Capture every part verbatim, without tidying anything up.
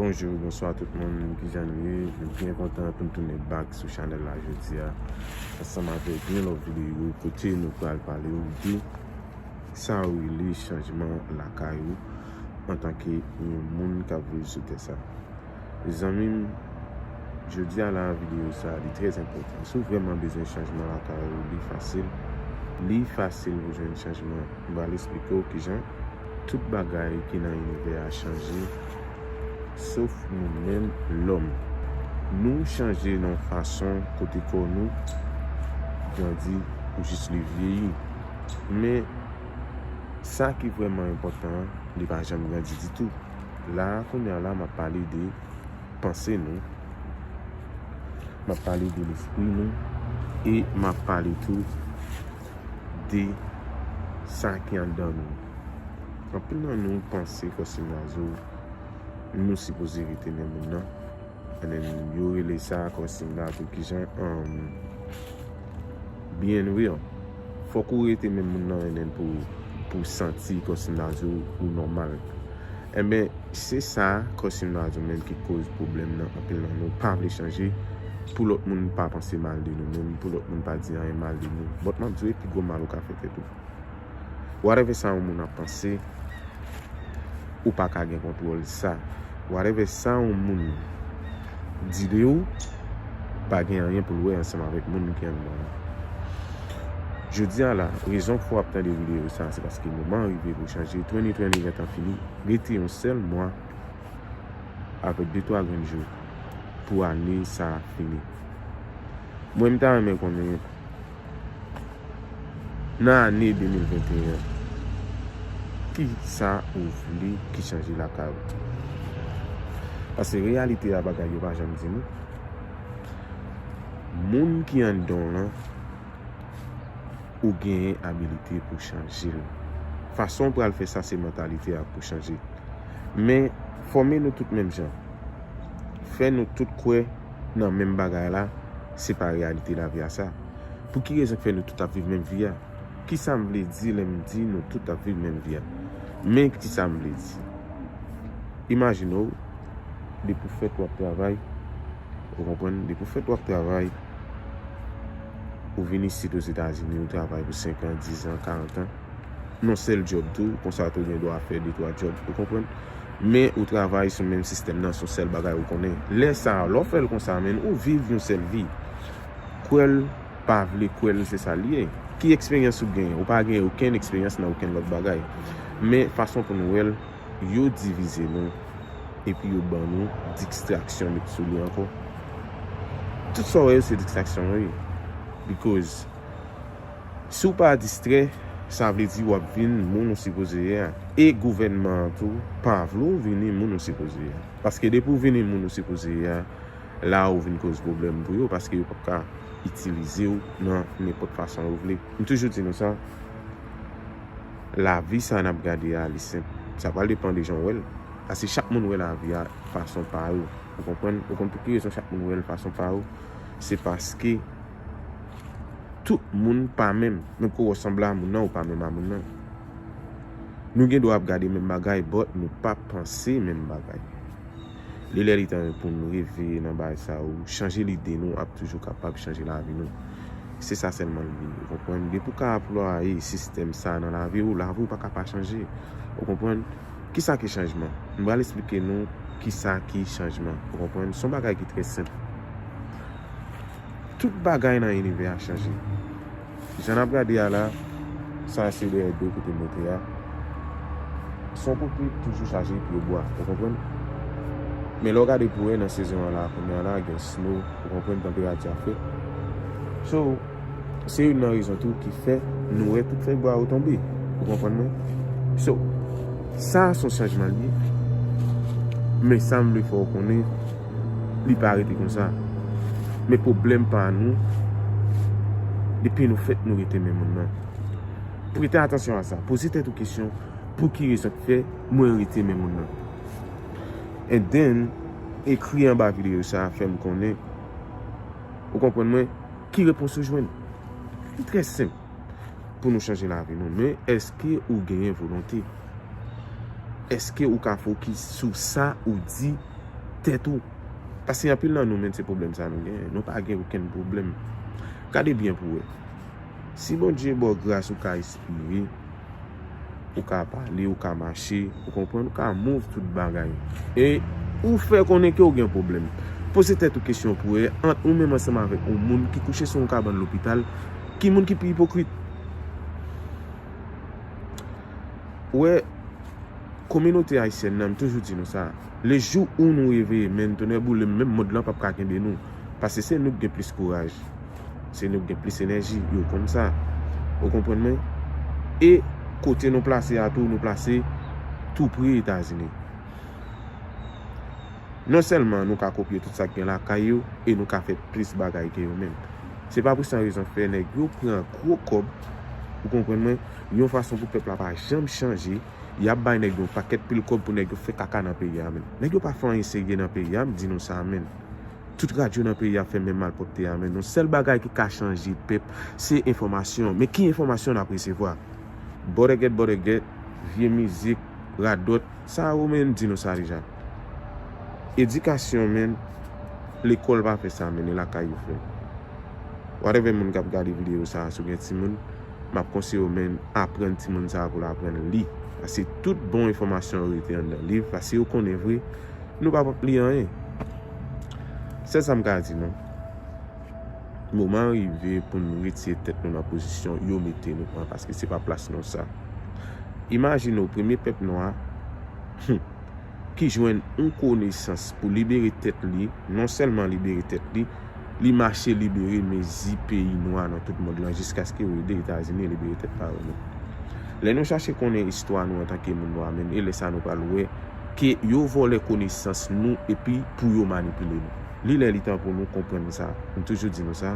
Bonjou, bonswa tout moun, kijan nou ye? Nou byen kontan pou n tounen back sou chanèl la jodi a, ansanm avèk yon lòt videyo kote nou pral pale w de sa yo rele chanjman lakay ou antanke yon moun k ap viv sou tè sa. Zanmi m, jodi a la, videyo sa a, li trè enpòtan. Si w vrèman bezwen chanjman lakay ou, li fasil. Li fasil pou jwenn chanjman. M pral esplike w kijan. Tout bagay ki nan inivè a chanje, sof nou menm lòm. Nou chanje nan yon fason kote kò nou grandi pou jis li vyeyi. Men, sa ki vrèman enpòtan an, li pa janm grandi ditou. La, kounye a la, m ap pale de panse nou, m ap pale de lespri nou, e m ap pale tou de sa ki anndan nou. Anpil nan nou panse, kòm si m ta di w, nou sipoze rete menm moun nan. And then, yo rele sa, kòm si m ta di w kijan, um, being real. Fòk ou rete menm moun nan, and then pou, pou w santi, kòm si m ta di w, ou nòmal. Enben, se sa, kòm si m ta di w menm, ki koz pwoblèm nan, anpil nan nou pa vle chanje, pou lòt moun pa panse mal de nou menm, pou lòt moun pa di anyen mal de nou. But m ap di w, e pi gwo mal ou ka fè tèt ou. Whatever sa yon moun ap panse, ou pa ka gen kontwòl sa. Whatever sa yon moun di de ou, pa gen anyen pou l wè ansanm avèk moun ki anndan an. Jodi a la, rezon k fè w ap tande videyo sa, se paske moman an rive pou chanje. Twenty twenty gentan fini. Rete yon sèl mwa avèk de twa grenn jou pou ane sa a fini. Mwen, m ta renmen konnen, nan ane de mil venteyen an, ki sa ou vle ki chanje lakay ou? Paske reyalite a, bagay yo pa janm di nou. Moun ki anndan w lan, ou genyen abilite pou chanje l. Fason w pral fè sa, se mantalite a pou chanje. Men, fòme nou tout menm jan. Fè nou tout kwè nan menm bagay la, se pa reyalite lavi a sa. Pou ki rezon k fè nou tout ap viv menm vi a? Kisa m vle di lè m di nou tout ap viv menm vi a? Men kisa m vle di. Imajine w, depi w fèt w ap travay, ou konprann? Depi w fèt w ap travay, ou vin isit Ozetazini, ou travay pou senk an, diz an, karant an. Nan sèl djòb tou, konsa tou gen dwa fè de twa djòb, ou konprann? Men ou travay sou menm sistèm nan, se yon sèl bagay ou konnen. Lè sa a, lè w fè l konsa, menn, ou viv yon sèl vi. Kwè l, pa vle kwè l, se sa l ye. Ki eksperyans ou genyen? Ou pa genyen okenn eksperyans nan okenn lòt bagay. Men fason pou nou wè l, yo divize nou, epi yo ban nou distraksyon met sou li ankò. Tout sa w wè yo se distraksyon yo ye. Because si w pa distrè, sa vle di w ap vin moun ou sipoze ye a. E gouvènman an tou pa vle w vini moun ou sipoze ye a. Paske depi w vini moun ou sipoze ye a, la ou vin koz pwoblèm pou yo, paske yo p ap ka itilize w nan nenpòt fason yo vle. M toujou di nou sa, lavi sa n ap gade a, li senp. Sa pral depann de jan w wè l. Paske chak moun wè lavi a fason pa yo. Ou konprann? Ou konn pou ki rezon chak moun wè l fason pa yo? Se paske tout moun pa menm. Menm ke w sanble a moun nan, ou pa menm a moun nan. Nou gen dwa ap gade menm bagay, but nou pa panse menm bagay. Li lè li tan pou nou reveye nan bagay sa yo, chanje lide nou, ap toujou kapab chanje lavi nou. Se sa sèlman l ye, ou konprann? Depi w ka aplwaye sistèm sa nan lavi w, lavi w pa ka pa chanje. Ou konprann? Kisa ki chanjman? M pral esplike nou kisa ki chanjman. Ou konprann? Se yon bagay ki trè senp. Tout bagay nan inivè a chanje. Jan n ap gade a la, sa se dèyè do kote m rete a. Se yon kote toujou chaje pye bwa, ou konprann? Men lè w gade pou wè nan sezon an la, kounye a la, gen snow, ou konprann, tanperati ap fè. So, se youn nan rezon tou ki fè nou wè tout fèy bwa yo tonbe, ou konprann mwen? So, sa se yon chanjman li ye. Men sa m vle fè w konnen, li pa rete konsa. Men pwoblèm pa nou, depi nou fèt, nou rete menm moun nan. Prete atansyon a sa. Poze tèt ou kesyon, pou ki rezon k fè mwen rete menm moun nan? And then, ekri anba videyo sa a, fè m konnen, ou konprann mwen, ki repons ou jwenn. Li trè senp pou nou chanje lavi nou. Men èske ou genyen volonte? Èske ou ka fokis sou sa ou di tèt ou. Paske anpil nan nou menm se pwoblèm sa nou genyen. Nou pa gen okenn pwoblèm. Gade byen pou wè. Si Bondye ba w gras ou ka espire, ou ka pale, ou ka mache, ou konprann, ou ka move tout bagay. E ou fè konnen ke w gen pwoblèm. Poze tèt ou kesyon pou wè, ant ou menm ansanm avèk yon moun ki kouche sou yon kabann lopital, ki moun ki pi ipokrit? Ou wè, kominote ayisyèn nan, m toujou di nou sa. Le jou où nou réveillé, menn, tonnè boule m, menm mond lan p ap ka kenbe nou. Paske se nou k gen plis kouraj. Se nou k gen plis enèji, yo konn sa. Ou konprann mwen? E kote nou plase a tou, nou plase tou pre Etazini. Non sèlman nou ka kopye tout sa k gen lakay yo, e nou ka fè plis bagay ke yo menm. Se pa pou san rezon fè nèg yo pran gwo kòb, ou konprann mwen, yon fason pou pèp la pa janm chanje, y ap bay nèg yo yon pakèt pil kòb pou nèg yo fè kaka nan peyi a menm. Nèg yo pa fè anyen serye nan peyi a, m di nou sa menm. Tout radyo nan peyi a fè menm malpwòpte a menm. Yon sèl bagay ki ka chanje pèp, se enfòmasyon. Men ki enfòmasyon n ap resevwa? Bòdègèt, bòdègèt, vye mizik, radòt, sa yo menm di nou sa deja. Edikasyon menm, lekòl pa fè sa menm, e lakay yo fè. Whatever moun k ap gade videyo sa a, si w gen timoun, m ap konseye w menm aprann timoun sa a pou l aprann li. Paske tout bon enfòmasyon yo rete anndan liv, paske yo konnen vre, nou pa p ap li anyen. Sèl sa m ka di nou, moman an rive pou n retire tèt nou nan pozisyon yo mete nou an, paske se pa plas nou sa. Imajine w, premye pèp nwa, hmm, ki jwenn yon konesans pou libere tèt li, non sèlman libere tèt li, li mache libere mezi peyi nwa nan tout mond lan, jiskaske yo ede Etazini libere tèt pa yo menm. Lè nou chache konnen istwa nou antanke moun nwa menm, e lè sa nou pral wè ke yo vòlè konesans nou epi pou yo manipile nou. Li lè li tan pou nou konprann sa. M toujou di nou sa.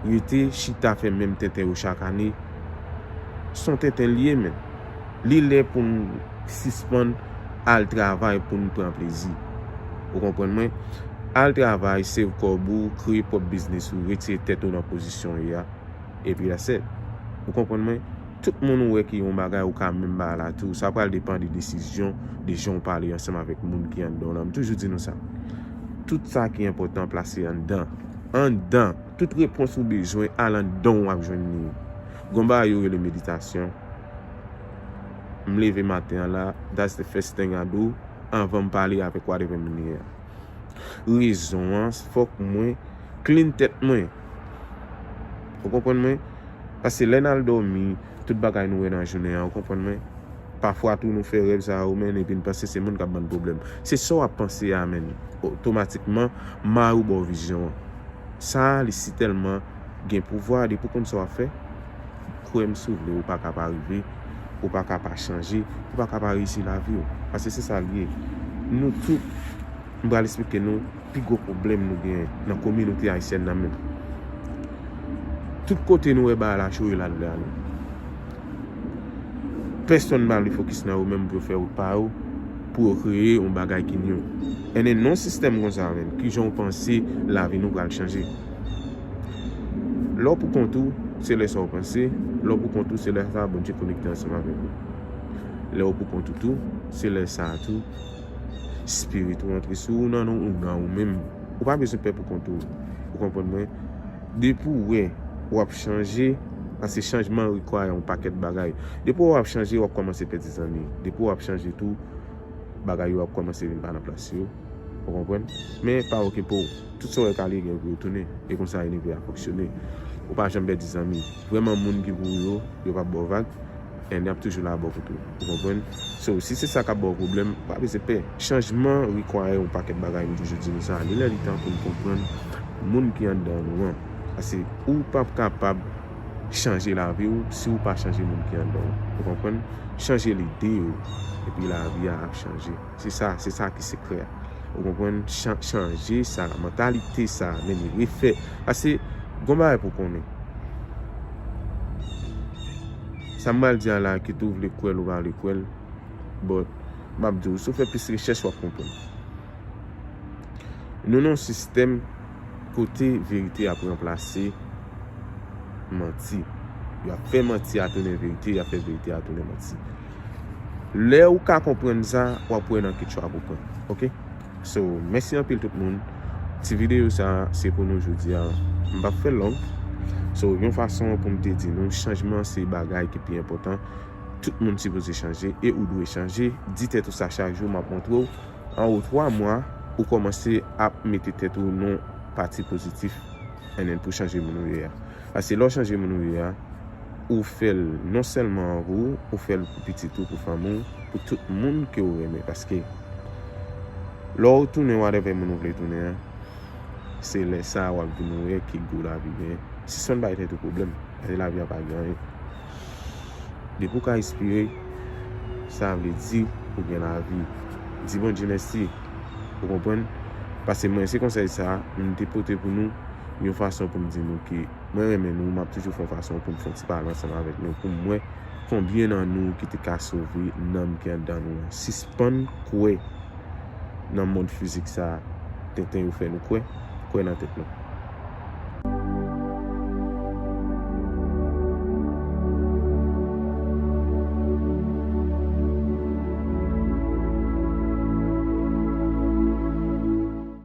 Rete chita fè menm tenten yo chak ane, se yon tenten l ye menm. Li lè pou n sispann al travay pou n pran plezi. Ou konprann mwen? Al travay, save kòb ou, kreye pwòp biznis ou, retire tèt ou nan pozisyon w ye a. Epi that's it. Ou konprann mwen? Tout moun ou wè ki yon bagay ou ka menm ba la tou. Sa pral depann de desizyon, de jan w pale ansanm avèk moun ki anndan w lan. M toujou di nou sa. Tout sa ki enpòtan plase anndan. Anndan. Tout repons ou bezwen al anndan w ap jwenn li. Gon bagay yo rele meditasyon. M leve maten an la, that's the first thing I do, anvan m pale avèk whatever moun ye a. Rezon an, fòk mwen clean tèt mwen. Ou konprann mwen? Paske lè n al dòmi, tout bagay nou wè nan jounen an, ou konprann mwen? Pafwa tou nou fè rèv sa yo, menn, epi n panse se moun k ap ban n pwoblèm. Se sa w ap panse a, menn. Otomatikman, mari w ba w vizyon an. Sa a, li sitèlman gen pouvwa, depi w konn sa w ap fè, kwè m si w vle, ou pa ka pa rive, ou pa ka pa chanje, ou pa ka pa reyisi lavi w. Paske se sa l ye. Nou tout, m pral esplike nou pi gwo pwoblèm nou genyen nan kominote ayisyèn nan menm. Tout kote nou wè bagay la cho, yo la nou vle ale. Pèsonn pa vle fokis nan yo menm pou yo fè wout pa yo, pou yo kreye yon bagay ki mye. And then, nan yon sistèm konsa menm, kijan w panse lavi nou pral chanje? Lè w pou kont ou, se lè sa w panse, lè w pou kont ou, se lè sa Bondye konekte ansanm avèk ou. Lè w pou kont ou tou, se lè sa a tou, spirit ou antre sou ou, nan non ou, nan ou menm. Ou pa bezwen pè pou kont ou. Ou konprann mwen? Depi w wè w ap chanje, paske chanjman require yon pakèt bagay. Depi w wè w ap chanje, w ap kòmanse pèdi zanmi. Depi w ap chanje tou, bagay yo ap kòmanse vin pa nan plas yo. Ou konprann? Men pa okipe w. Tout sa w wè k ale gen pou yo tounen. E konsa inivè a fonksyone. Ou pa janm pèdi zanmi. Vrèman, moun ki pou ou yo, yo p ap ba w vag. And y ap toujou la bò kote w. Ou konprann? So, si se sa k ap ba w pwoblèm, pa bezwen pè. Chanjman require yon pakèt bagay, m toujou di nou sa. Li lè li tan pou n konprann moun ki anndan nou an. Paske ou p ap kapab chanje lavi w si w pa chanje moun ki anndan w. Ou konprann? Chanje lide w. Epi lavi a ap chanje. Se sa, se sa ki sekrè a. Ou konprann? Chan-, chanje sa, mantalite sa, men li refè. Paske, gon bagay pou konnen. Sa m pral di a la, kit ou vle kwè l ou pa vle kwè l, but, m ap di w, si w fè plis rechèch, w ap konprann. Nou nan yon sistèm kote verite ap ranplase manti. Y ap fè manti a tounen verite, y ap fè verite a tounen manti. Lè ou ka konprann sa, w ap wè nan ki trap ou pran. Oke? So, mèsi anpil tout moun. Ti videyo sa se pou nou jodi a. M p ap fè l long. So, yon fason pou m te di nou, chanjman se bagay ki pi enpòtan. Tout moun sipoze chanje e ou dwe chanje. Di tèt ou sa chak jou, m ap montre w. Anwo twa mwa, ou kòmanse ap mete tèt ou nan pati pozitif. And then pou chanje moun ou ye a. Paske lè w chanje moun ou ye a, ou fè l non sèlman pou ou, ou fè l pou pitit ou, pou fanmi w, pou tout moun ke w renmen. Paske lè w tounen whatever moun ou vle tounen an, se lè sa a w ap vin wè ki gou lavi gen. Sispann bay tèt ou pwoblèm. Paske lavi a pa gen anyen. Depi w ka respire, sa vle di ou gen lavi. Di Bondye mèsi. Ou konprann? Paske mwen, se konsèy sa a m te pote pou nou, yon fason pou m di nou ke mwen renmen nou, m ap toujou fè yon fason pou m fè yon ti pale ansanm avèk nou, pou m wè konbyen nan nou ki te ka sove nanm ki anndan nou an. Sispann kwè nan mond fizik sa a, tenten yo fè nou kwè, kwè nan tèt nou.